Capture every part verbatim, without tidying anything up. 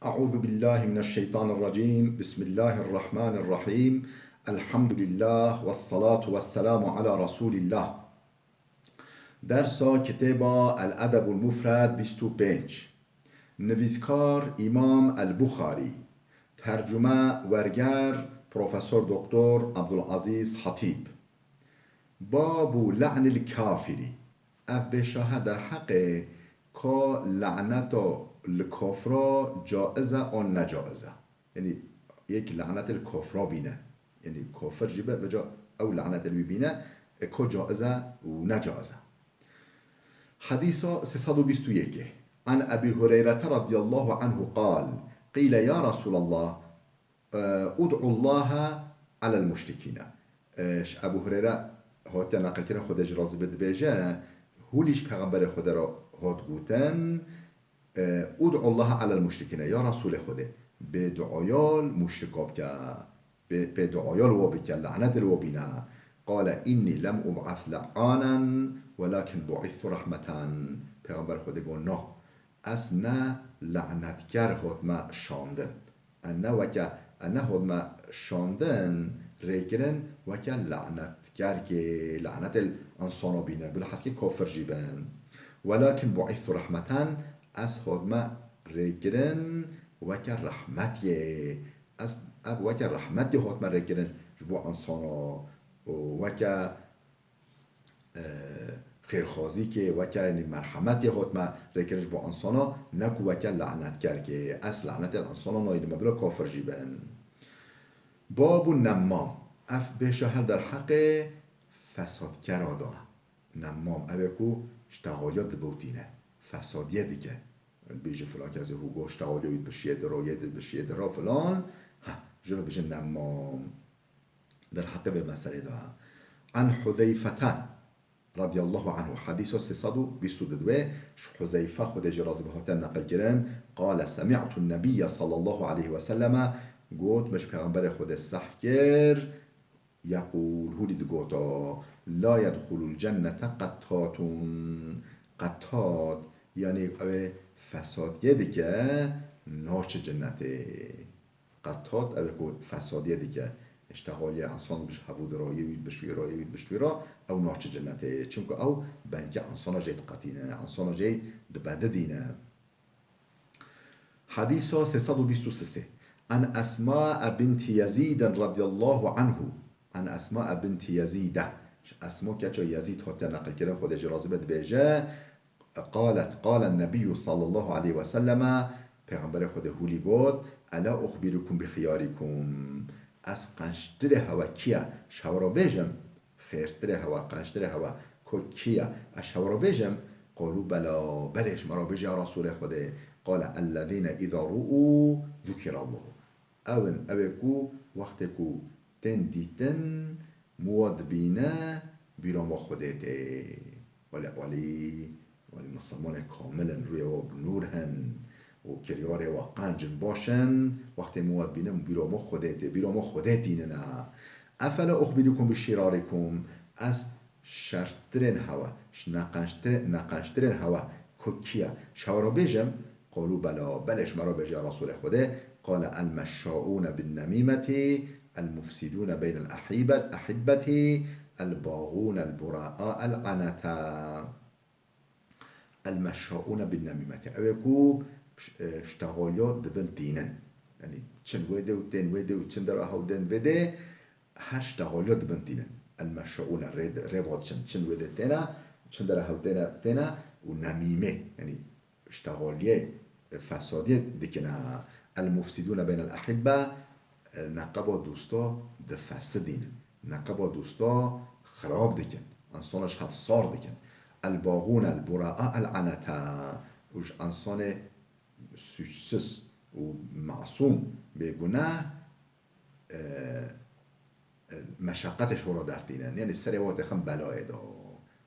أعوذ بالله من الشيطان الرجيم. بسم الله الرحمن الرحيم. الحمد لله والصلاة والسلام على رسول الله. Dersa kitêba El Edebul Mufred bîst û pênc. Nivîskar Îmam El Buxarî. Tercume, werger Profesor Doktor Abdulazîz Hatîb. Babu le'nil kafirî. Ev bêşahe derheqê ka laneta li kafira caiz e an necaiz e. Yanî yek lanetê li kafira bîne. Yanî kafir jî be, veca ew lanetê li wî bîne, e, ka caiz e û necaiz e. Hedîsa sê sed û bîst û yekê. An Ebî Hureyrete radiyallahu anhu qal, qîle ya Resûlallah, e, ud'u Allahe alel muşrikîne. E, ji Ebû Hureyre hatiye neqilkirin, Xwedê jî razî be, dibêje, hûlî ji Pêxemberê Xwedê re hat gotin, e, ud'u Allahe alel muşrikîne, ya Resûlê Xwedê, bê duaya li muşrika bike, bê, bê duaya li we bike, lanetê li we bîne. Qale, înnî lem ub'as le'anen, welakin bu'ithtu rehmeten. Pêxember Xwedê got, na, ez ne lanetker hatime şandin. E ne weke, e ne hatime şandin, rêkirin weke lanetkerkê, lanetê li insana bîne, bilheskî kafir jî bin. Welakin bu'ithtu rehmeten, ez hatime rêkirin weke rehmetiyê. Ez, ev weke rehmetiyê hatime rêkirin ji bo insana û weke e, xêrxwazîkê, weke, yanî, merhemetê hatime rêkirin ji bo insana, ne ku weke lanetkerkê. Ez lanetê li insana nayînim, bila kafir jî bin. Babu nemmam. Ev bêşa her derheqê fesadkera da. Nemmam, ew ê ku ştexaliya dibewtîne, fesadiyê dike. Bêje filan kesê hû got, ştexaliya wî dibişiye di ro, yê dibişiye di ro filan. Heh, ji re bêje nemmam. Derheqê vê meselê de. An Huzeyfete radiyallahu anhu, hadîsa sê sed û bîst û du, ji Huzeyfe, Xwedê jî razî be, hate neqilkirin, qale, semi'tu nebiyye sallallahu aleyhi ve selleme, got, min ji Pêxemberê Xwedê seh kir, yeqûl, hûlî digota, la yedxulul cennete qettatun. Qettat, yanî ew ê fesadiyê dike, naçe cennetê. Qettat, ew ê ku fesadiyê dike, îşte, haliye insan bi ji hevû de re, yê wî bi ji wî re, yê wî bi ji wî re, ew naçe cennetê. Çimku ew bengê insana jê diqetîne, insana jê dibedidîne. Hadîsa sê sed û bîst û sê. An Esma binti Yezîd radiyallahu anhu. An Esma binti Yezîde. Ji Esma keça Yezîd hatiye neqilkirin, Xwedê jê razî be, dibêje, Qalet, qalen Nebiyyu sallallahu aleyhi ve selleme, Pêxemberê Xwedê hûlî got, ela uxbirukum bi xiyarikum. Ez qençtirê hewe kî ye? Ji hewe re bêjim, xêrtirê hewe, qençtirê hewe ku kî ye? Ez ji hewe re bêjim, qalu bela, belê, ji me re bêje ya Resûlê Xwedê. Qale ellezîne îza ru'û zukirallahu. Ew in, ew ê ku wextê ku tên dîtin, min wa dibîne, bîra me Xwedê tê. Welê alî, welê misilmanê kamil in, rûyê wa bi nûr hin û kiryarê wa qenc in, baş in, wextê min wa dibîne, min bîra me Xwedê tê, bîra me Xwedê tînine. Efela uxbîrukum bi şirarikum, ez şertirên hewe, ji neqençtir-, neqençtirên hewe ku kî ye, ji hewe re bêjim, qalu bela, belê, ji me re bêje ya Resûlê Xwedê, qale el meşşaûne bin nemîmetî, el mufsidûne beynel ehîbet-, ehibbetî, el baxûne el bura'a el anete. El meşşaûne bin nemîmetî. Ew ê ku pş-, e, ştexaliya dibin tînin. Yanî çin wê dê û tên wê dê û çin dera hew tên vê dê, her ştexaliya dibin tînin. El meşşaûne rê, rê va diçin. Çin wê dê têne, çin dera hew têne, têne û nemîmê. Yanî ştexaliyê, e, fesadiyê dikine. El mufsidûne beynel ehibbe, e, neqeba dosta difesidînin. Neqeba dosta xirab dikin. Insana ji hev sar dikin. El baxûne el bura'a el anete. Û ji insanê sûçsiz û masûm, bêguneh, e, e, meşeqetê ji we re dertînin. Yanî serê we dixin belayê de.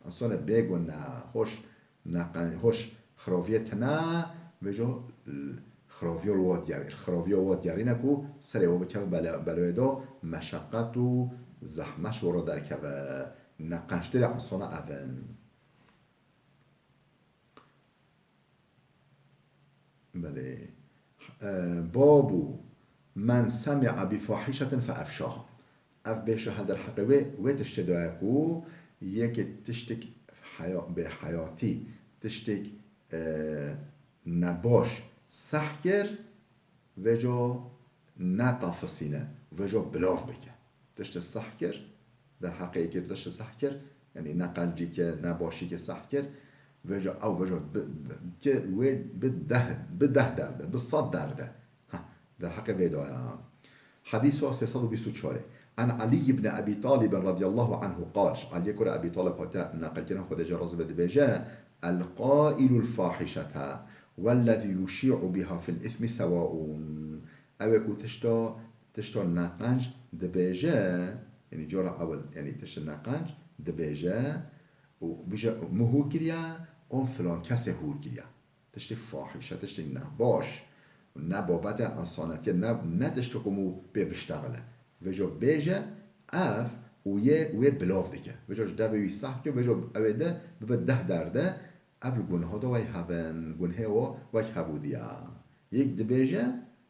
Însanê bêguneh, hoş neqen-, hoş xiraviyê tine, vêca, l-, xiraviya li we diyar-, xiraviya we diyarîne ku serê we bikeve bela-, belayê de, meşeqet û zehmet ji we re derkeve. Neqençtirê însana ev in. Belê. E, babu men semi'a bi fahişetin fe efşaha. Ev bêşa her derheqê wê, wê tiştê daye ku yekê tiştek heya-, bêheyatî, tiştek, e, nebaş seh kir, vêca netafisîne, vêca bilav bike. Tiştê seh kir, derheqê yekê tiştê seh kir, yanî ne qencî ke, ne başî ke seh kir, vêca ew vêca bi, bi, ke wê bi deh, bi deh derde, bi sed derde. Ha, derheqê vê daye. Hadîsa sê sed û bîst û çar. An Elî ibn Ebî Talib radiyallahu anhu qal, ji Eliyê kura Ebî Talib hate neqilkirin, Xwedê jê razî be, dibêje: "El qaîlul fahişete wellezî yuşî'u biha fil îsmi sewaun." Ew ê ku tişta, tişta neqenc dibêje, yanî cara ewil, yanî tişta neqenc dibêje û bije min hûr kiriye, an filan kesê hûr kiriye. Tiştê fahîşe, tiştê nebaş, ne babete ensanetiyê, ne, ne tiştê ku mû pê biştexile. Vêca bêje ev û yê wê bilav dike. Vêca ji devê wî seh ke, vêca ew ê de bibe deh derde, ev li gunha de wey hev in, gunhê we wek hevûdiya. Yek dibêje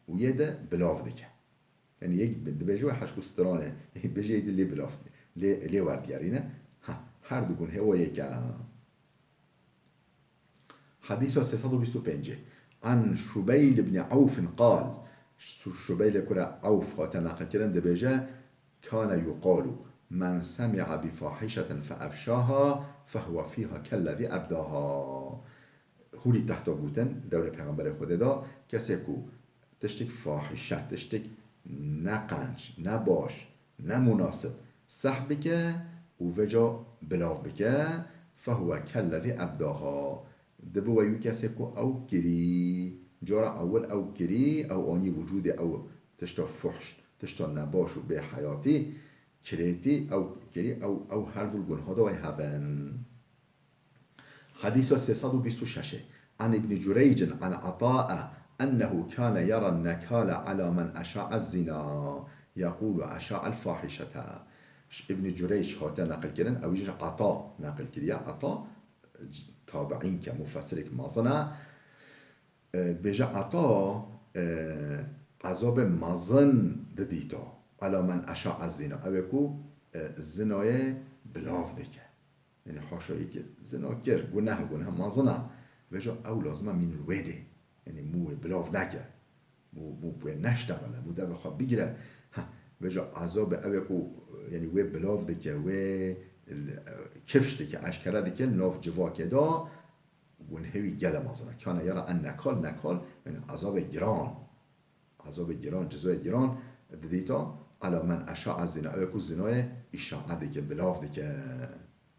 û yê de bilav dike. Yanî yek di-, dibêje wey heşk û stranê, bêje yê di lê bilav, lê, lê werdigerîne. Ha, her du gunhê we yek e. Hadîsa sê sed û bîst û pêncê. An Şubeyl ibn Awfin qal, Şu-, Şubeylê kura Awf hate neqilkirin, dibêje: "Kane yuqalu, men semi'a bi fahişetin fe efşaha, fehuve fiha kellezî ebdaha." Hûrî tehta gotin, dewrê Pêxemberê Xwedê de, kesê ku tiştek fahîşe, tiştek ne qenc, ne baş, ne munasib seh bike û vêca bilav bike, fehuve kellezî ebdaha. Dibe wey wî kesê ku ew kirî, cara ewil ew kirî, ew anî wicûdê ew tişta fuhş, tişta nebaş û bêheyatî, kirêtî, ew kirî, ew, ew her du li gunha de wey hev in. Hadîsa sê sed û bîst û şeş. An Ibn Cureycin an Ata'a ennehu kane yara nekale ala men eşa'a zina, yaqulu eşa'a fahişete. Ji Ibn Cureyc hate neqilkirin, ew jî ji Ata neqil kiriye. Ata, tabi'în ke, mufessirek mezin e. E, dibêje Ata, e, ezabê mezin didîta. Ala men eşa'a zina. Ew ê ku, e, zinayê bilav dike. Yanî haşa yekê zina kir, guneh, guneh mezin e. Vêca ew lazim e mîn li wê dê. Yanî mû wê bilav neke. Mû, mû wê neştexile, mû devê xwe bigire. Ha, vêca ezabê ew ê ku, yanî wê bilav dike, wê, e, kifş dike, eşkere dike, li nav civakê de gunhê wî gelek mezin e. Kane yara en nekal, nekal, yanî ezabê giran. Ezabê giran, cezayê giran didîta, ala men eşa'a zina, ew ê ku zinayê îşa'a dike, bilav dike.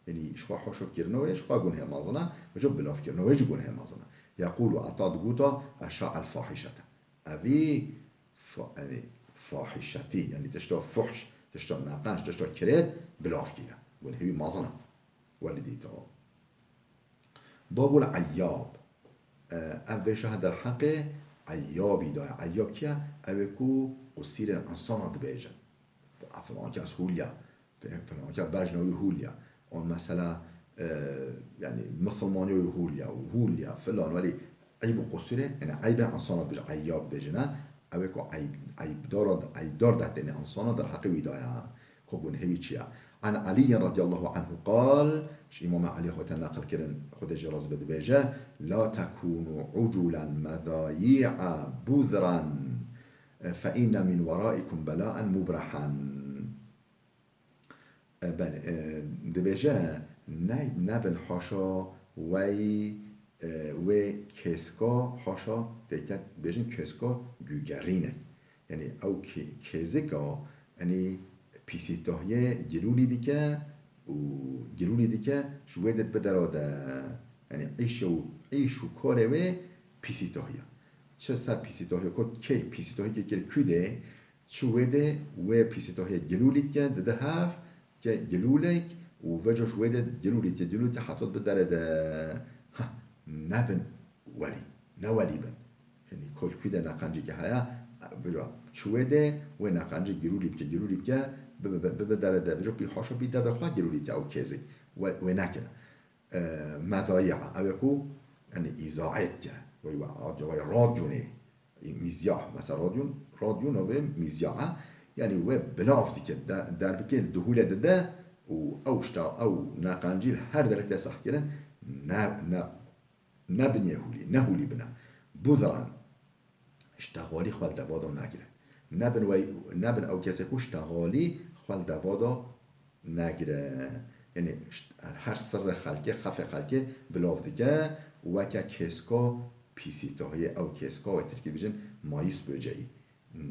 Yanî ji xwe haşa kirine wê, ji xwe gunhê mezin e, vêca bilav kirine wê jî gunhê mezin e. Yaqulu Ata digota, eşa'el fahişete. Evî fa-, yanî fahişetî, yanî tişta fuhş, tişta neqenc, tişta kirêt bilav kiriye. Gunhê wî mezin e. Welî dîta. Babul Eyyab. E, ev bêşa derheqê Eyyabî de ye. Eyyab kî ye? Ew ê ku qusîrên insana dibêjin. F-, filan kes hûliya, f-, filan kes bejna wî hûliya. On mesela, e, yanî misilmaniya wî hûliya, hûliya, filan, welî eyb û qusûrê, yanî eybên insana dibêjin, Eyyab dibêjin, ha? Ew ê ku eyb, eybdar, eybdar de têne insana derheqê wî de ye. Ku gunhê wî çi ye? An Eliyyin radiyallahu anhu qal, ji Îmamê Elî xwe te neqil kirin, Xwedê jê razî be, dibêje: "La tekûnû uculen mezayi'a buzran, fe inne min weraikum belaen mubrahen." E, belê, e, dibêje, ne, nebin haşa wey, e, wê kêska, haşa têket bêjin kêska gugerînek. Yanî ew kê-, kêzika, yanî pîsîtahiyê gilûlî dike û gilûlî dike, ji wê dit bi dera de, yanî îş û, îş û karê wê pîsîtahiya. Çi ser pîsîtahiya, ku kê pîsîtahî kê kir kû de, çi wê de wê pîsîtahiyê gilûlî dike, dide hev, ke gilûlek û veco ji wê de gilûlî te, gilûlî te heta bi derê de, ha, nebin welî, ne welî bin. Yanî kolkû de neqencî ke heye, veco çi wê de wê neqencî gilûlî bike, gilûlî bike, bi, bi, bi, bi derê de, veco pî haşa pî devê xwe gilûlî te ew kêzî. Wê, wê nekine. E, mezayî'a, ew ê ku, yanî îzaet ke, wey, wey, wey radyo nê. Mîzya, mesela radyo, radyo navê mîzya e. Yanî we bilav dike, de-, derbikê li dihûlê dide û ew şta, ew neqencî li her derê tê sehkirin, ne, ne, ne binê hûlî, ne hûlî bine. Bûzran, ştexalî xwe li devado nagire. Nebin wey, nebin ew kesê ku ştexalî xwe li devado nagire. Yanî şt-, her sirrê xelkê, xefê xelkê bilav dike û weke kêsko pîsîtahiyê, ew kêsko wê tirkî dibêjin mayîs böceği.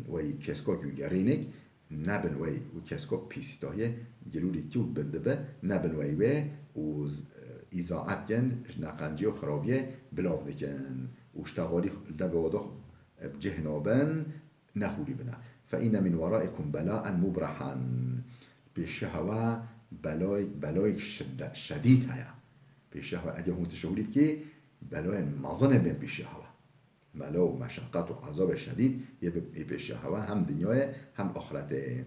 Wey kêsko ku gerînik, nebin wey û kêsko pîsîtahiyê gilûlî tû bin dibe, nebin wey wê û z-, îzaet kin ji neqencî û xiraviyê bilav dikin û ştexalî li devê odox bi cih nabin, ne hûlî bine. Fe inne min weraikum belaen mubrahan. Pêşiya hewa belayek, belayek şidde-, şedîd heye. Pêşiya hewa, eger hûn tişt hûlî bikî, belayên mezin ê bên pêşiya hewa. Melo û meşeqet û ezabê şedîd yê bi, yê pêşiya hewa hem dinyayê hem axretê.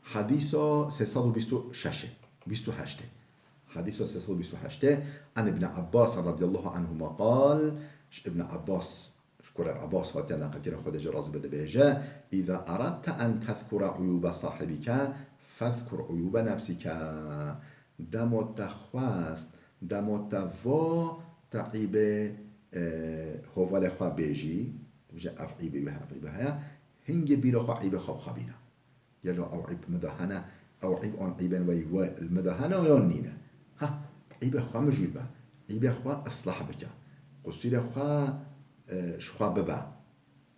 Hadîsa sê sed û bîst û şeş, bîst û heşt. Hadîsa sê sed û bîst û heşt. An Ibn Abbas radiyallahu anhuma qal, ji Ibn Abbas, ji kurê Abbas hatiye neqilkirin, Xwedê jê razî be, dibêje: "Îza eradte en tezkura uyûbe sahibike, fezkur uyûbe nefsike." Demo te xwest, demo te va te îbê, e, hovalê xwe bêjî, dibêje ev îbê wê, ev îbê heye, hingê bîra xwe îbê xwe bixebîne. Gelo ew îb min de hene, ew îb an îbên wey we li min de hene yan nîne? Ha, îbê xwe mijûl be, îbê xwe islah bike, qusûrê xwe, e, ji xwe bibe,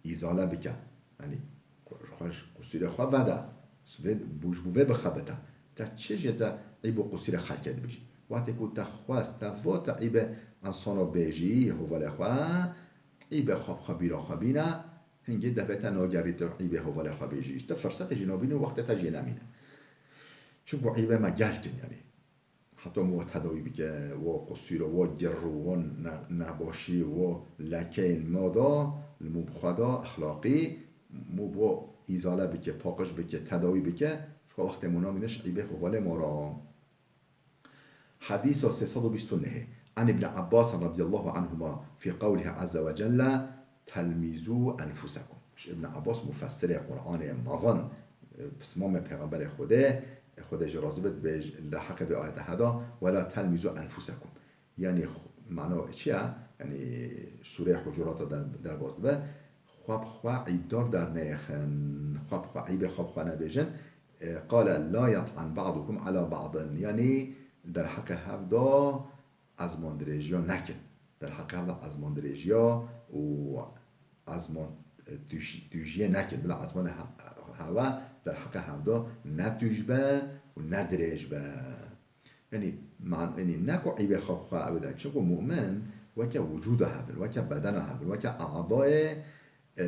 îzale bike. Yanî, xwe, qusûrê xwe vede. Ji vê, bû, ji bo vê bixebite. Te çi jê te îb û qusûrê xelkê dibêjî? Wextê ku te xwest, te va te îbê insano bêjî, hovalê xwe, îbê xwe bi xwe bîra xwe bîne, hingê devê te nagerî tu îbê hovalê xwe bêjî. Tu firsetê jî nabînî û wextê te jê nemîne. Çimku îbê me gelk in, yanî. Heta min we tedawî bike, we qusûra, we gir û we ne-, nexbaşî, we lekeyên me de, li mû bi xwe de, exlaqî, mû bi we îzale bike, paqij bike, tedawî bike, ji xwe wextê mû namîne ji îbê hovalê me re. Hadîsa sê sed û bîst û neh. An Ibn Abbas radiyallahu anhuma fî qewlihi azze ve celle, "Telmîzû enfusekum." Ji Ibn Abbas, mufessirê Qur'anê mezin, e, pismamê Pêxemberê Xwedê, Xwedê jê razî be, dibêj-, li heqê vê ayete heda, "Wela telmîzû enfusekum." Yanî xw-, mana çi ye? Yanî sûreyê Hucurat de der-, derbas dibe. Xwe bi xwe îbdar derneyêxin. Xwe bi xwe, îbê xwe bi xwe nebêjin. E, "Qale la yet'an ba'dukum ala ba'din." Yanî derheqê hev de ezmandirêjiya nekin. Derheqê hev de ezmandirêjiya û ezman, e, tûj-, tûjiyê nekin. Bila ezmanê he-, hewa derheqê hev de ne tûj be û ne dirêj be. Yanî, man-, yanî ne ku îbê xwe bi xwe ew der. Çimku mu'min weke wicûda hev in, weke bedena hev in, weke a'dayê, e,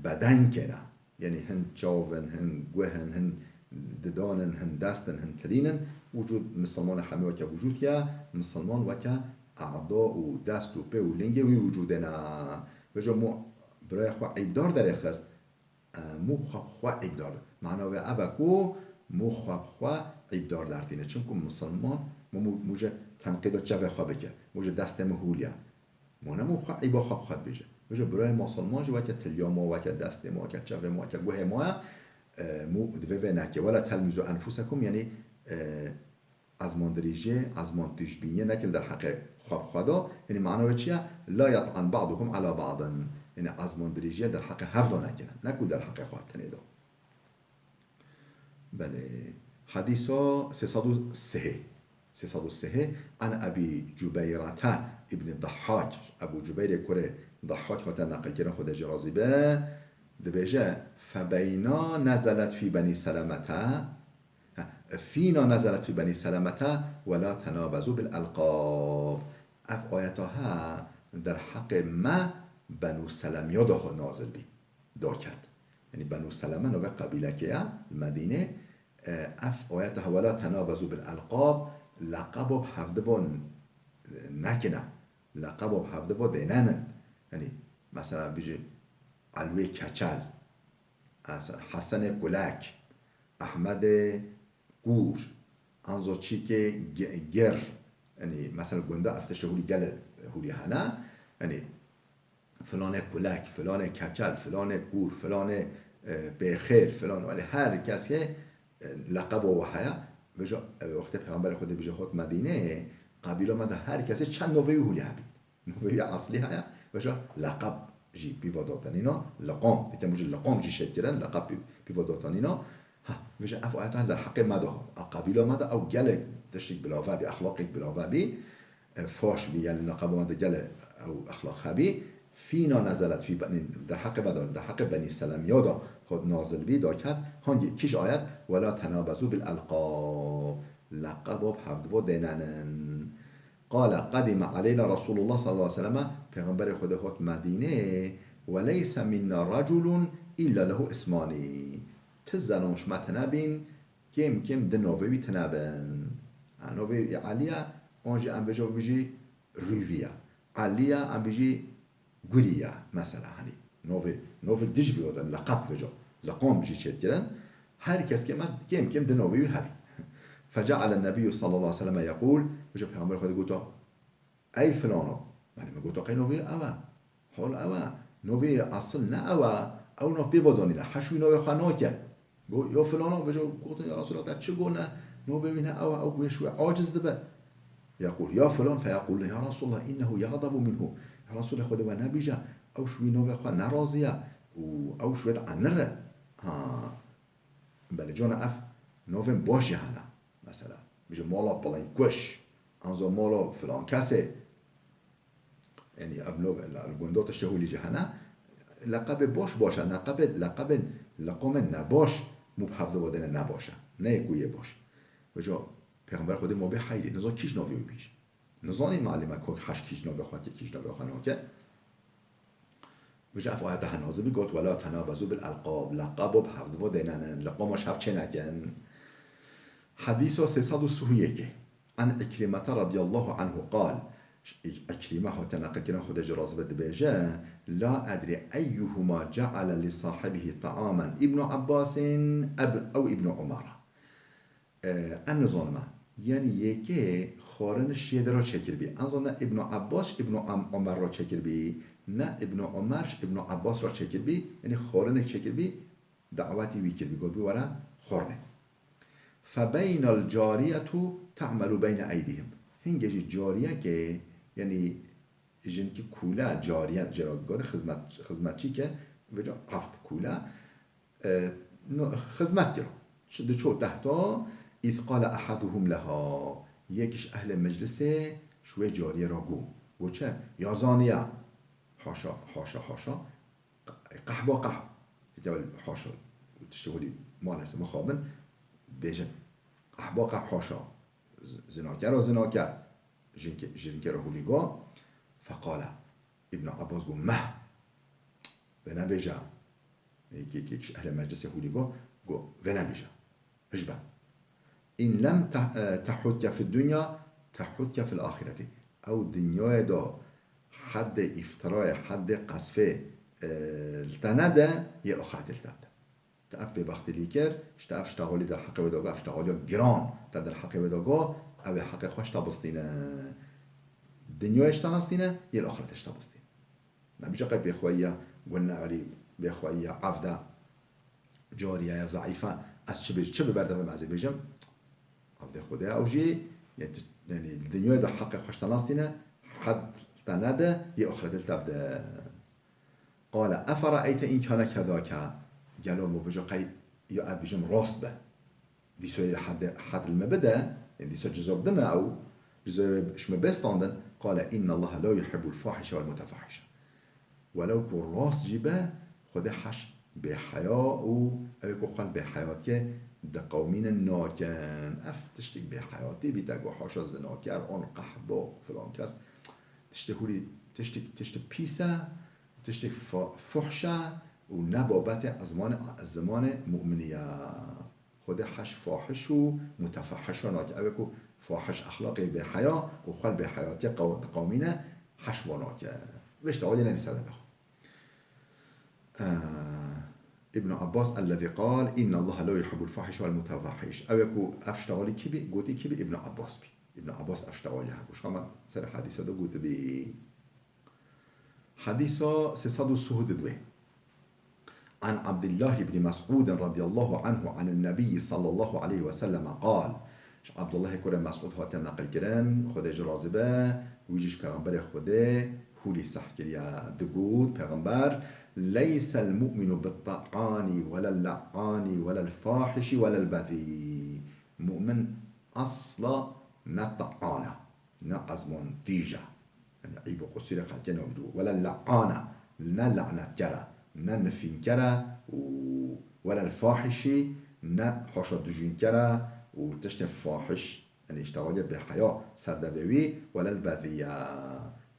bedenkê ne. Yanî hin çav in, hin guh in, hin didan in, hin dest in, hin tilîn in. Wicûd, misilmana hemî weke wicûd ye, misilman weke e'da û dest û pê û lingê wî wicûdê ne. Vêca mû birayê xwe îbdar derêxist, e, mû xwe bi xwe îbdar. Mana wê ev e ku mû xwe bi xwe îbdar dertîne. Çimku misilman, mû, mû, mû jê tenqîda çavê xwe bike, mû jê destê min hûliye. Mû ne mû xwe îba xwe bi xwe dibêje. Bêje birayê misilman jî weke tiliya me, weke destê me, weke çavê me, weke guhê me ye, e, mû divê vê neke. "Wela telmîzû enfusekum", yanî, e, ezmandirêjiyê, ezman tûjbîniyê nekin derheqê xwe bi xwe de. Yanî mana wê çi ye? "La yet'an ba'dukum ala ba'din." Yanî ezmandirêjiyê derheqê hev de nekine. Ne ku derheqê xwe tenê de. Belê. Hadîsa sê sed û sê. Sê sed û sê. An Ebî Cubeyrata îbnî Dahhak. Ebû Cubeyrê kurê Dahhak hate neqilkirin, Xwedê jê razî be. Dibêje, "Febeyna nezelet fî Benî Selemete." Ha, "Fîna nezelet fî Benî Selemete ve la tenabezu bil elqab." Ev ayeta ha derheqê me Benû Selemiya de nazil bî. Daket. Yanî Benû Seleme navê qebîlekê ye li Medînê. E, ev ayeta ha "Ve la tenabezu bil elqab", leqebo bi hevdivan nekine. Leqebo bi hevdivan dênenin. Yanî, mesela, bijî Elwê Keçel, Hasan-, Hesenê Kulek, Ehmedê Kûr, anzo çîkê Ge-, Ger. Yanî, mesela, gunda ev tiştê hûlî gelê hûlî hene. Yanî, filanê kulek, filanê keçel, filanê kûr, filanê, e, pêxêr, filan, welê her kesê, e, leqebo we heye. Vêca, e, wextê Pêxemberê Xwedê bije hot Medînê, qebîla me de her kesê çend novê wî hûlî hebî. Novê wî eslî heye, vêca leqeb jî pîva datenîna, liqam, dîtin bû jî liqam jî şêt kirin, leqeb pî-, pîva datenîna. Ha, vêca ev ayet derheqê me de hat. A qebîla me de ew gelek tiştîk bilave bî, exlaqek bilave bî. E, faş bî, yani leqeba me de gele ew exlaq hebî. Fîna nezelet fî beni, derheqê me de, derheqê Benî Selemiya de hot nazil bî, daket, hangî, kîj ayet? Wela tenabezu bil elqab. Leqeba bi hevdivo dênenin. Qale qedîme aleyna Resulullah sallallahu aleyhi ve sellem, Pêxemberê Xwedê hot Medînê, we leyse minna reculun illa lehu ismani. Ti zenon ji me tine bîn, kêm kêm di novê wî tine bin. Ha, novê wî Elî ye, an jî em bêje bijî Rûvî ye. Elî ye, em bijî Gurî ye, mesela, hani, novê, novê dij bî, watan, leqeb vêca, leqam bijî çêt kirin. Her kes kêm, kêm kêm di novê wî hebî. Feceale Nebiyyu sallallahu aleyhi ve sellem yekûl, vêca Pêxemberê Xwedê goto, Ey filano, yani me goto qey novê ew e. Hol ew e. Novê esil ne ew e. Ew nav pê ve danîne. Heş wî novê xwe nake. Go, ya filano, vêca gotin, ya Resulallah, te çi go ne? Novê wî ne ew e, ew wê şû aciz dibe. Yekûl, ya filan, feyekûl, ya Resulallah, innehu yagdabu minhu. Ya Resulê Xwedê, we nebîje, ew ji wî novê xwe nerazî ye û ew ji wê dienire. Ha. Belê, cona ev novên baş jî hene. Mesela, bêje mala Pilinkuş, anzo mala filan kesê. Yanî ev nov, li gunda tiştê holî jî hene. Leqebê baş baş e, leqebê, leqebên, leqomên nebaş mû bi hevdiva dêne nebaş e. Ne yê ku yê baş. Vêca Pêxember Xwedê ma bê heylê, nizan kîj navê wî bî jî. Nizanî malîme ku heş kîj navê xwe ke, kîj navê xwe nake. Vêca ev ayeta henazibî got, "Wela tenabezu bil elqab." Leqabo bi hevdivo dênenin. Leqoma ji hev çênekin. Hedîsa sê sed û sih û yekê. An Îkrîmete radiyallahu anhu qal. Îkrîme hate neqilkirin, Xwedê jî razî be, dibêje, "La edrî eyyuhuma ceale li sahibihi ta'amen, Îbnu Ebbasin eb-, ew Îbnu Umara." E, ez nizanime. Yanî yekê xwarin şiyê de re çêkiribî. Ez nizanime Îbnu Ebbas, Îbnu Am-, Omer re çêkiribî, ne Îbnu Omer, Îbnu Ebbas re çêkiribî, yanî xwarinek çêkiribî, dawetî wî kiribî, gotibî were xwarinê. Febeynel cariyetu te'melu beyne eydihim. Hingê jî cariyekê, yanî jinkî kûle, cariye jê re digotin, xizmet, xizmetçîke, vêca eft kûle, e, no, xizmet kiro. Çi diço tehta, îz qale ehaduhum leha. Yek ji ehlê meclisê ji wê cariyê re got. Got çi? Ya zaniye. Haşa, haşa, haşa. Qehba qeh. Kitaba haşa. Tiştê holî maalesef mixabin. Bêjin. Qehba qeh haşa. Z-, zinakera zinaker. Jinke, jinkera holî go. Feqale. Îbn Abbas go, meh. Vê nebêje. Yek, yek, yek ji ehlê meclisê holî go. Go, vê nebêje. Hijbe. In lem te-, e, tehutke fid dunya, tehutke fil ahireti. Ew dinyayê de heddê îftirayê, heddê qesfê, e, li te nede, yê axretê li te bide. Te ev bêbextî lî kir, ji te ev ştaxolî derheqê wê de got, ev ştaxoliya giran te derheqê wê de got, ew ê heqê xwe ji te bistîne. Dinyayê ji te nestîne, yê li axretê ji te bistîne. Nebîje qey bêxweyiya, gunne elî bêxweyiya, evde cariyeya zeîfe, ez çi bêj-, çi bi berdevê me ez ê bêjim? Evde Xwedê ew jî, yani, ti-, yani, li dinyayê de heqê xwe ji te nastîne, hed te nede, yê axretê li te bide. Qale, efereeyte in kane kezake, gelo min bêje qey ya ez bêjim rast be. Dîsa yê hed, hed li me bide, yani dîsa ceza bidime ew, ceza ji me bê standin, qale, innallaha la yuhibbul fahişe wal mutefahişe. Welew ku rast jî be, Xwedê heş bêheya û ew ê ku xwe li bêheyatiyê diqewimînin nakin. Ev tiştek bêheyatî bî, te got haşa zinaker, an qehba, filan kes. Tiştê hûrî, tiştek, tiştê pîs e, tiştê fa-, fuhş e û ne babetê ezmanê, zimanê mu'minî ye. Xwedê heş fahiş û mutefehişa nake. Ew ê ku fahiş exlaqê bêheya û xwe li bêheyatiyê qew-, diqewimîne, heş wa nake. Vê ştexalê nenî ser deme xwe. Eh, Îbn Abbas, ellezî qal, innallaha la yuhibbul fahiş wal mutefahhiş. Ew ê ku ev ştexalî kî bî, gotî kî bî? Îbn Abbas bî. Îbn Abbas ev ştexalî hebû. Ji xwe me ser hedîse de gotibî. Hedîsa sê sed û sî û duyê. An Abdullah ibn Mes'ud radiyallahu anhu anin Nebiyyi sallallahu aleyhi ve sellem qal. Ji Abdullahê kurê Mes'ud hatiye neqil kirin, Xwedê ji razî be, wî jî ji Pêxemberê Xwedê hûlî seh kiriye. Digot Pêxember, "Leysel mu'minu bit-ta'ani welel la'ani welel fahişi welel bezî." Mu'min asla ne ta'an e, ne ezmandîj e. Yani eyb û qusûrê xelkê nabî. Wele le'an e, ne lanetkar e, ne nifînkar e û wele fahişî, ne haşa dijûnkar e û tiştê fahiş, yani îşte wadiya bêheya ser devê wî, wele bezî ye,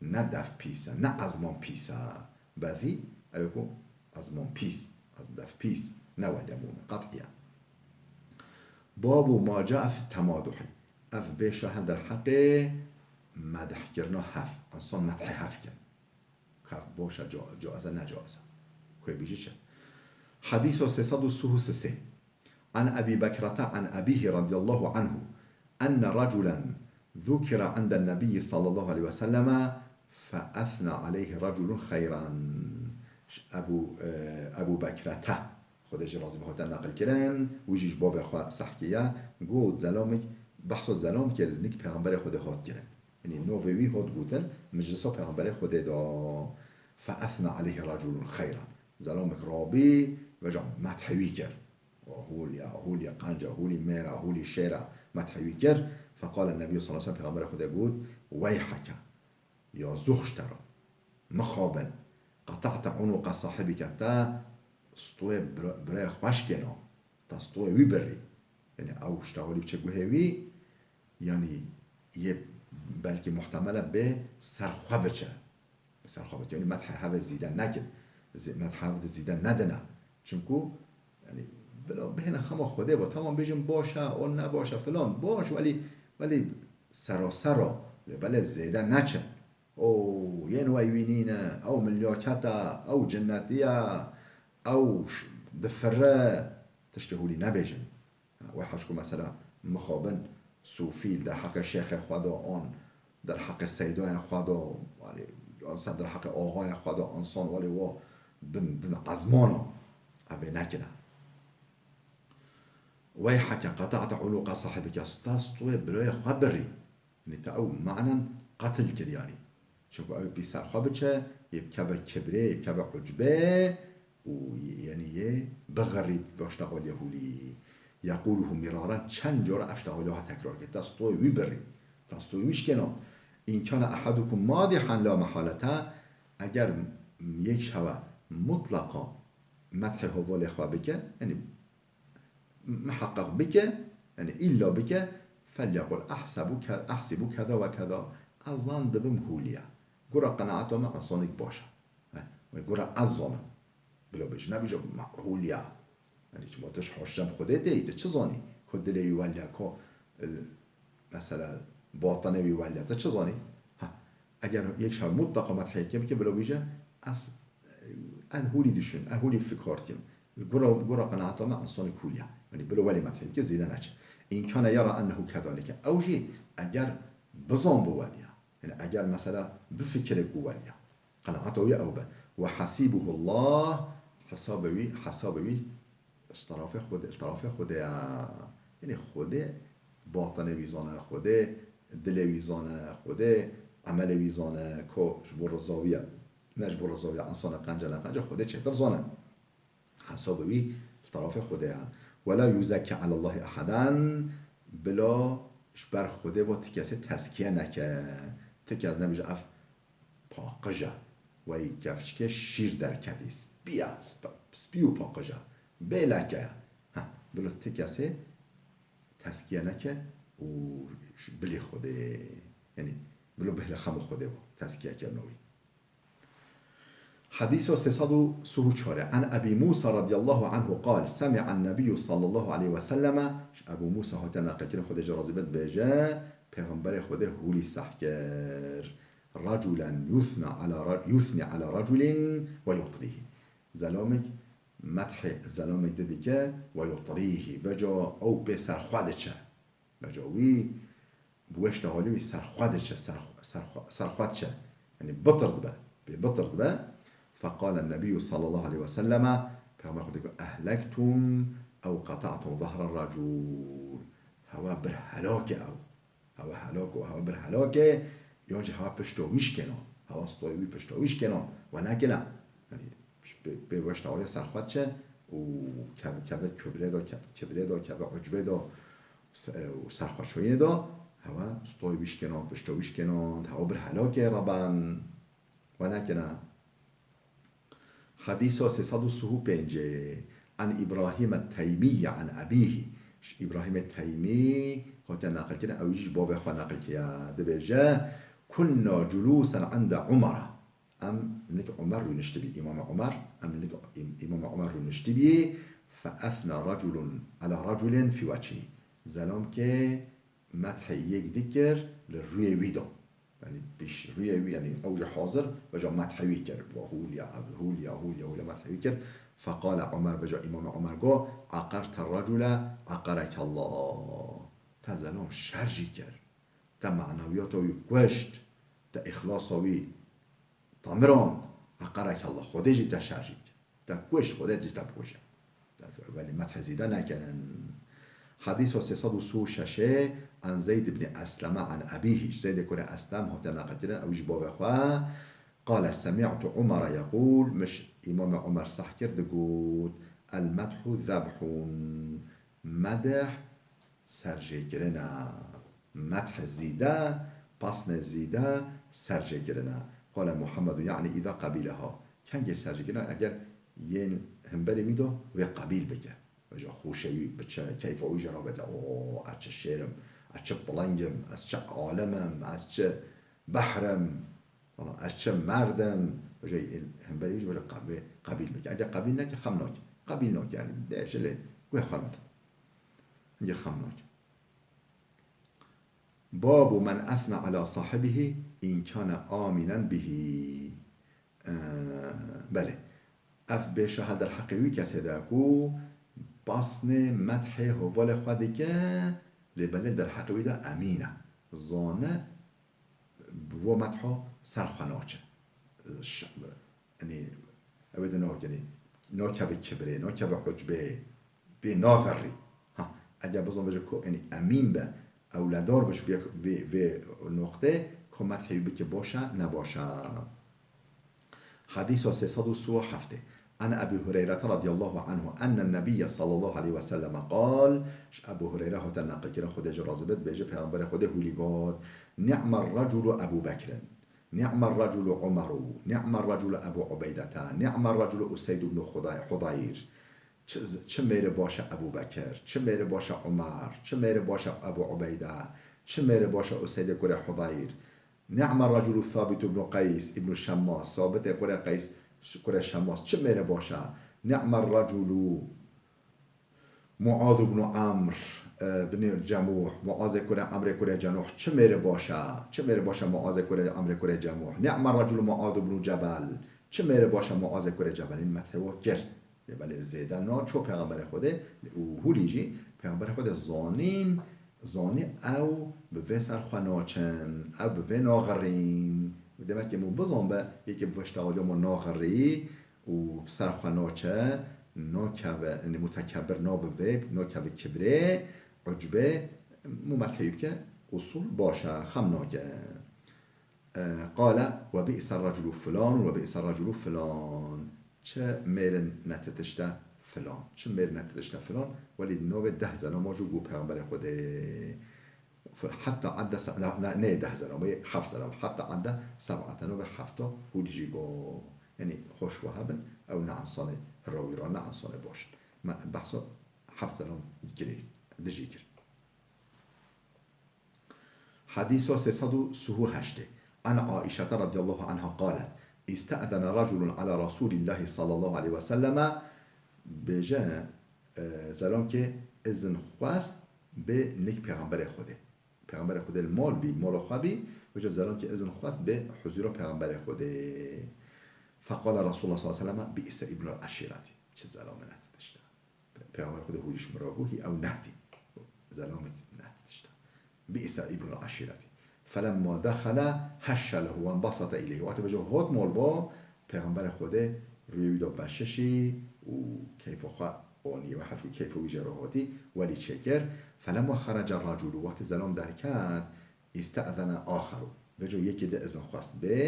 ne dev pîs e, ne ezman pîs e. Bezî, ew ku ezman pîs, ez dev pîs, ne wadiya mu'min, qet'î ye. Babu ma cae fit temaduhi. Ev bêşa hel derheqê medhkirina hev, insan medhê hev kin. Hev baş e, ca-, caiz e, necaiz e. Ku yê bêjî çi? Hedîsa sê sed û sî û sê. An Ebî Bekrete an ebîhî radiyallahu anhu enne reculen zukira inden nebiyyi sallallahu aleyhi ve selleme fe ethna aleyhi reculun xeyran. Ji Ebû, e, Ebû Bekrete Xwedê jî razî be, hate neqil kirin, wî jî ji bavê xwe seh kiriye, got, zelamik, behsa zelamkê li nik Pêxemberê Xwedê hat kirin. Yanî navê wî hat gotin, meclisa Pêxemberê Xwedê de. Fe ethna aleyhi reculun xeyran. Zelamik rabî, veja medhê wî kir. Hûlî ya, hûlî qenc e, hûlî mêr e, hûlî şêr e, medhê wî kir. Feqale Nebiyyu sallallahu aleyhi ve sellem, Pêxemberê Xwedê got, Weyheke. Ya zûx ji te re. Mixabin. Qeta'te unuqa sahibike, te stûyê bira-, birayê xwe şikêna. Te stûyê wî birî. Yanî ew ji te holî biçe guhê wî, yanî yê belkî muhtemel e bê ser xwe biçe. Ser xwe biçe. Yanî medhê hevê zîde nekin. Zî-, medhê hev de zîde nedine. Çimku, yanî, bila bihêne xema Xwedê bo. Tamam bêjin baş e, o ne baş e filan. Baş, welî, welî sera sera. Lê belê zêde neçe. O, yên wey wî nîne, ew milyaket e, ew cinnetî ye, ew ş-, difire, tiştê hûlî nebêjin. Wê hewş ku mesela mixabin sûfî li derheqê şêxê xwe de an derheqê seydayên xwe de, yanî, an ser derheqê axayê xwe de, an san welê wa bin, bin ezmana, ev ê nekine. Weyheke qeta'te unuqa sahibike, te stûyê birayê xwe birî. Yanî te ew manen qetil kir yanî. Çimku ew pî ser xwe biçe, yê bikeve kibrê, yê bikeve ucbê û yanî yê bixerî veşta xwe hûlî. Yekuluhu miraran, çend cara ev şta hûlî ha tekrar kir. Te stûyê wî birî. Te stûyê wî şikêna. In kana ahadukum madihan la mehalete, eger yek ji hewe mutlaqa medhê hevalê xwe bike, yanî miheqeq bike, yanî îlla bike, felyekul ehsebu ke-, ehsibu keza ve keza, ez zan dibim hûlî ye. Gura qenaeta me insanek baş e. He, gura ez zanim. Bila bêje, nebêje me hûlî ye. Yanî çima tu ji hoşcem Xwedê tê, tu çi zanî? Ku dilê wî welî ye, ku, e, mesela, batinê wî welî ye, tu çi zanî? Ha, eger yek şer mutlaqa medhê yekê bike, bila bêje, ez, ez hûlî dişûn, ez hûlî fikar dikim. Gura, gura qenaeta me, insanek hûlî ye. Yanî bila welî medhê bike, zêde neçe. In kana yara ennehu kezalike. Ew jî eger bizan bo welî ye. Yanî eger mesela bifikire ku welî ye. Qenaeta wî ew be. Ve hasibuhullah, hesabê wî, hesabê wî ji terafê Xwedê, ji terafê Xwedê ye. Yanî Xwedê batinê wî zane, Xwedê dilê wî zane, Xwedê emelê wî zane, ko ji bo riza wî ye, ne ji bo riza wî ye, insana qenc e, ne qenc e, Xwedê çêtir zane. Hesabê wî li terafê Xwedê ye. Wela yuzekki alallahi ehaden, bila ji ber Xwedê ve ti kesê tezkiye neke. Ti kes nebêje ev paqij e. Wey kevçikê şîr derketî. Spî ye, sp-, spî û paqij e. Bê leke ye. Heh, bila ti kesê tezkiye neke û ş-, bilê Xwedê. Yanî, bila bihle xema Xwedê ve. Tezkiye kirina wî. Hedîsa sê sed û sî û çar. An Ebî Mûsa radiyallahu anhu qal, semi'an Nebiyyu sallallahu aleyhi ve selleme, ji Ebû Mûsa hate neqilkirin, Xwedê jê razî be, dibêje, Pêxemberê Xwedê hûlî seh kir. Reculen yuthna ala re-, yuthni ala reculin ve yutrîhi. Zelamek, medhê zelamek di dike, ve yutrîhi. Veca ew pê ser xwe diçe. Veca wî bi wê ştehalî wî ser xwe diçe, ser, ser, ser xwe diçe. Yanî bitir dibe. pê bitir dibe. Feqale Nebiyyu sallallahu aleyhi ve selleme, Peyxamber Xwedê got, "Ehlektum ew qeta'tum zehre recul." Hewa bir helake ew. Hewa helak û hewa bir helake, yan jî hewa pişta wî şikênan. Hewa stoyê wî pişta wî şikênan. We nekine. Yanî, pê, pê weşta wê ser xwe diçe û keve, keve kibrê de, ke-, kibrê de, keve ucbê de, se-, û serxweşoyînê de, hewa stoyê wî şikênan, pişta wî şikênan, hewa bir helake reben. We nekine. Hadîsa sê sed û sih û pêncê. An Îbrahîm et-Teymî an ebîhî. Ji Îbrahîmê Teymî hate neqilkirin, ew jî ji bavê xwe neqilkiye. Dibêje, "Kunna culûsen inde Umara." Em nik Umer rûniştibî, Îmamê Umer, em nik Îm-, Îmamê Umer rûniştibî, "Fe ethna reculun ala reculin fî wechî." Zelomkê methê yek dikir li rûyê wî de. Yanî pîş rûyê wî, yanî ew ji hazir, veja methê wî kir. Ve hûliya, ev hûliya, hûliya, hûliya methê wî kir. Feqale Umer, veja Îmamê Umer got, "Eqerte recule, eqereke Allah." Te zelom şer jî kir. Te manewiyata wî kuşt. Te îxlasa wî tamirand. Eqereke Allah. Xwedê jî te şer jî kir. Te kuşt, Xwedê jî te bikuje. Belê methê zîde nekin. Hadîsa sê sed û sî û şeş, an Zeyd ibn Esleme an ebîhî. Zeydê kurê Eslem hate neqilkirin, ew ji bavê xwe. Qale, "Semî'tu Umara yeqûl", min ji Îmamê Umer seh kir, digot, "El-medhu zebhun." Medh serjêkirin e. Methê zîde, pasnê zîde serjêkirin e. Qale Muhammedu, yanî îda qebîleha. Kengê serjêkirin e, eger yên hemberê wî de wê qebîl bike. Veja xweşe wî biçe, keyfa wî jê rabete. O, ez çi şêr im, ez çi piling im, ez çi alim im, ez çi behr im. Wala ez çi merdim, veja hemberî wî jî veja qe-, wê qebîl bike. Eger qebîl neke, xem nake. Qebîl nake, yanî dê jilê wê xwe nake. Hingê xem nake. Babu men ethna ala sahibihî in kane aminen bihî. Ee, belê. Ev bêşa hel derheqê wî kesê de ku pasnê methê hevalê xwe dike, lê belê derheqê wî de emîn e. Zane bi bo metha ser xwe naçe. Ş-, yanî, ew ê de nake, yanî, nakeve kibrê, nakeve ucbê, pê naxerî. Ha, eger bizan veje ku, yanî, emîn be, ewledar be ji vê, vê, vê noqtê, ku methê wî bike baş e, ne baş e. Hadîsa sê sed û sî û heft. An Ebî Hureyrete radiyallahu anhu enne Nebiyye sallallahu aleyhi ve selleme qal, ji Ebû Hureyre hate neqilkirin, Xwedê jê razî bit, bêje, Peyxemberê Xwedê hûlî got, "Ni'mer reculu Ebû Bekrin, ni'mer reculu Umeru, ni'mer reculu Ebû Ubeydete, ni'mer reculu Useyd ibnu Xuday-, Xudayr." Çi, çi mêrê baş e Ebû Bekir, çi mêrê baş e Umer, çi mêrê baş e Ebû Ubeyde, çi mêrê baş e Useydê kurê Xudayr. Ni'me reculu Sabit ibnu Qeys ibnu Şemmas. Sabitê kurê Qeys, kurê Şemmas. Çi mêrê baş e. Ni'me reculu Muaz ibnu Amr, e, bni Cemuh. Muazê kurê Amrê kurê Cemuh. Çi mêrê baş e. Çi mêrê baş e Muazê kurê Amrê kurê Cemuh. Ni'me reculu Muaz ibnu Cebel. Çi mêrê baş e Muazê kurê Cebel. Methê wa kir. Lê belê zêde naço Pêxemberê Xwedê û hûlî jî Pêxemberê Xwedê zanîn, zanî ew bi vê ser xwe naçin, ew bi vê naxirîn. Demek ki mû bizan be, yekê bi veşta alî ma naxirî û bi ser xwe naçe, nakeve, yanî mutekebir nabe vê, nakeve kibrê, ucbê, mû methî bike, usul baş e, xem nake. E, qale, "Ve bi'se reculu filan, ve bi'se reculu filan." Çi mêrin netitişte filan. Çi mêrin netitişte filan. Welî navê deh zelama jû got Pêxemberê Xwedê. F-, heta edde se-, ne, ne, nê deh zelama, yê heft zelama. Heta edde seb'ate, navê hefta hûlî jî got. Yanî, xweş we hebin, ew ne insanê hirawî ra, ne insanê baş in. Me behsa heft zelam kirê, dijî kir. Hadîsa sê sed û sî û heşt. An Aîşete radiyallahu anha qalet, "İste'zene raculun ala Rasulillahi sallallahu aleyhi ve selleme." Bêje, e, zelomkê izin xwest bi nik Pêxemberê Xwedê. Pêxemberê Xwedê li mal bî, mala xwe bî, bêje zelomkê izin xwest bi huzura Pêxemberê Xwedê. Feqala Resulullah sallallahu aleyhi ve selleme, "Bi'se ibnul eşîreti." Çi zelomê netitişte. Pêxember Xwedê hûlî ji min re bû, hî ew nehdî. Zelamek nehdî tişta. Bi'se îbnul eşîretî. فلما دخل هش له وانبسط إليه. Wextê vêca hot mol va, Pêxemberê Xwedê rûyê wî da beşişî û keyfa xwe anî, wê hewş û keyfa wî jê re hatî, welî çêkir. فلما خرج الرجل, wextê zelam derket, استأذن آخر. Vêca yekê di izin xwest bê.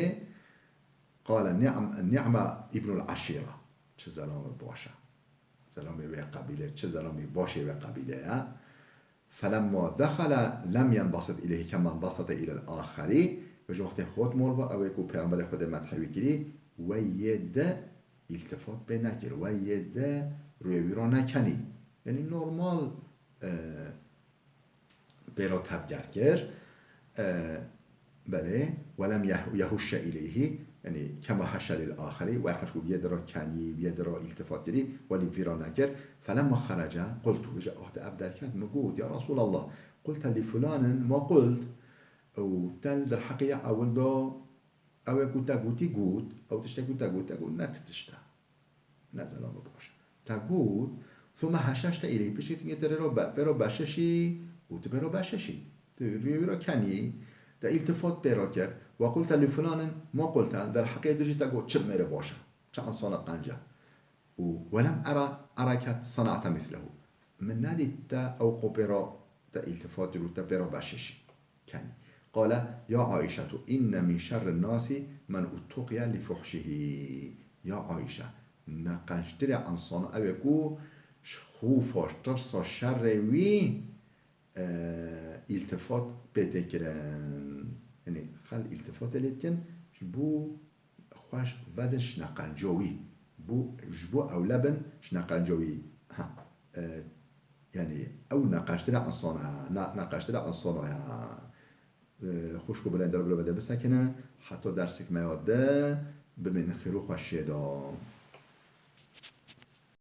قال نعم، نعم ابن العشيرة. Çi zelamê baş e. Zelamê wê qebîlê, çi zelamê başê wê qebîlê ye. فلما دخل لم ينبسط إليه كما انبسط إلى الآخر. Vêca wextê hot mol va, ew ê ku Pêxemberê Xwedê medhê wî kirî, wê yê di îltifat pê nekir, wê yê di rûyê wî ra nekenî. Yanî normal, e, pê ra tevger kir. E, belê, ولم يه-، يهش إليه, yanî كما هش للآخر, wê hewş ku yê di ra kenî, yê di ra îltifat kirî, welî vî ra nekir. فلما خرج قلت, vêca wextê ev derket, min got, يا رسول الله، قلت لفلان ما قلت. Û te li derheqê ya ewil de, ew ê ku te gotî got, ew tiştê ku te got, te got, ne ti tişt e. Ne zelamê baş e. Te got, ثم هششت إليه, piştî tu yê te rê ra be-, vê ra beşişî û tu pê ra beşişî. Tu rûyê wî ra kenî, te îltifat pê ra kir. وقلت لفلان ما قلت, derheqê tu jî te got, çi mêrê baş e, çi insana qenc e. Û ولم أر أرك صنعت مثله. Min nedît te ew qopê ra te îltifat kir û te pê ra beşişî kenî. قال يا عائشة إن من شر الناس من اتقي لفحشه. Ya Ayşe, neqenctirê insana ew ê ku ji xûfa, ji tirsa şerê wî, e, îltifat pê tê kirin. Yanî xelk îltifatê lê dikin, ji bo xweş vedin ji neqenca wî. Bo, ji bo ewle bin ji neqenca wî. Ha, e, yanî ew neqenctirê insana, ne-, neqenctirê insana ya. E, xwişk û birayên, Rabbi li we de bisekine, heta dersek me ya di, bimînin xêr û xweşiyê de.